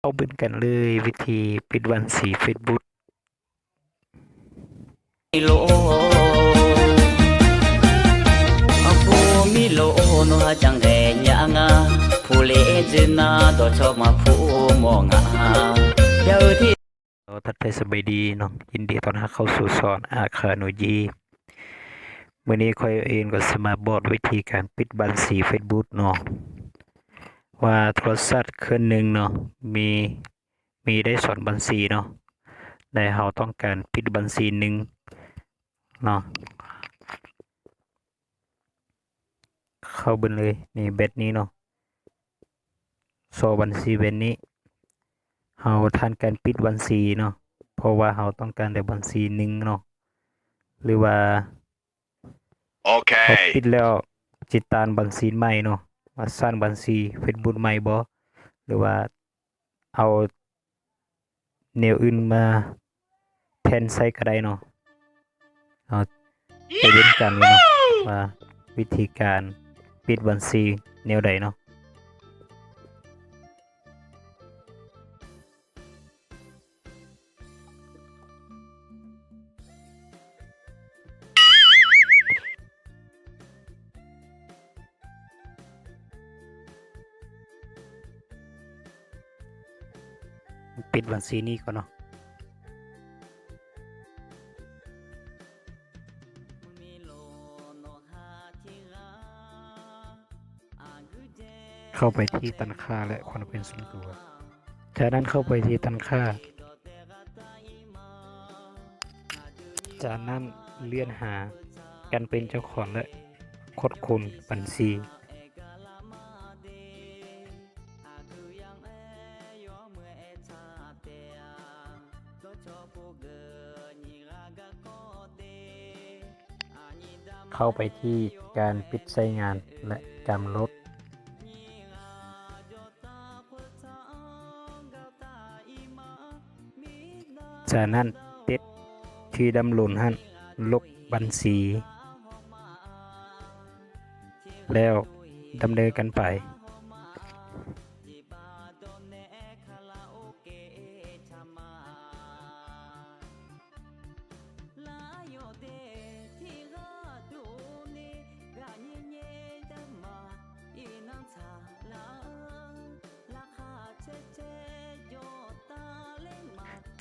າເບິ່ງກັນເລີຍ ວິທີປິດບັນຊີເຟສບຸກ. ຂໍທັກທາຍສະບາຍດີເນາະ, ຍິນດີຕ້ອນຮັບເຂົ້າສູ່ຊ່ອງອາຄານຸຢີ. ມື້ນີ້ຂ້ອຍເອງກໍຊິມາບອກວິທີການປິດບັນຊີເຟສບຸກເນາະ, ວ່າໂທລະສັບເຄື່ອງໜຶ່ງເນາະ ມີ ມີໄດ້ສອງບັນຊີເນາະ ແລະ ເຮົາຕ້ອງການປິດບັນຊີໜຶ່ງເນາະ. ເຂົ້າເບິ່ງເລີຍ ນີ້ແບບນີ້ເນາະ, ສອງບັນຊີແບບນີ້. ເຮົາທຳການປິດບັນຊີເນາະ ເພາະວ່າເຮົາຕ້ອງການແຕ່ບັນຊີໜຶ່ງເນາະ ຫຼືວ່າ ໂອເຄ ເຮົາປິດແລ້ວ ຊິຕັ້ງບັນຊີໃໝ່ເນາະ, ວ່າສ້າງບັນຊີເຟສບຸກໃໝ່ບໍ ຫຼືວ່າເອົາແນວອື່ນມາແທນໃຊ້ກໍໄດ້ເນາະ. ເຮົາໄປເບິ່ງກັນເນາະ ວ່າວິທີການປິດບັນຊີແນວໃດເນາະ. ປິດບັນຊີນີ້ກ່ອນເນາະ. ເຂົ້າໄປທີ່ຕັ້ງຄ່າ ແລະ ຄວາມເປັນສ່ວນຕົວ. ຈາກນັ້ນເຂົ້າໄປທີ່ຕັ້ງຄ່າ. ຈາກນັ້ນເລື່ອນຫາການເປັນເຈົ້າຂອງ ແລະ ຄວບຄຸມບັນຊີ. ເຂົ້າໄປທີ່ການປິດໃຊ້ງານ ແລະ ກຳນົດ. ຈາກນັ້ນເຕັດທີ່ດຳລົງຫັ້ນ ລົບບັນຊີ ແລ້ວດຳເນີນກັນໄປ.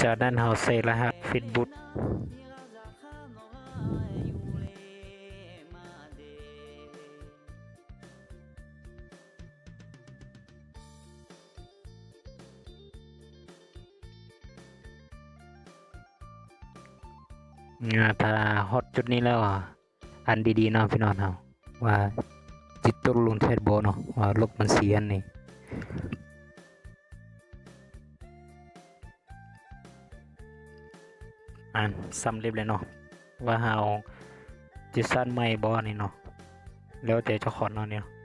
ຈາກນັ້ນເຮົາໃສ່ລະຫັດເຟສບຸກ. ອາ ຖ້າຮອດຈຸດນີ້ແລ້ວ ອັນດີໆເນາະພີ່ນ້ອງເຮົາ ວ່າຊິຕົກລົງແທ້ບໍ່ເນາະ ວ່າລົບບັນຊີຫັ້ນນີ້. ອັນສຳເລັດແລ້ວເນາະ ວ່າເຮົາຊິສ້າງໃໝ່ບໍ່ນີ້ເນາະ ແລ້ວແຕ່ເຈົ້າຂອງເນາະນີ້ເນາະ.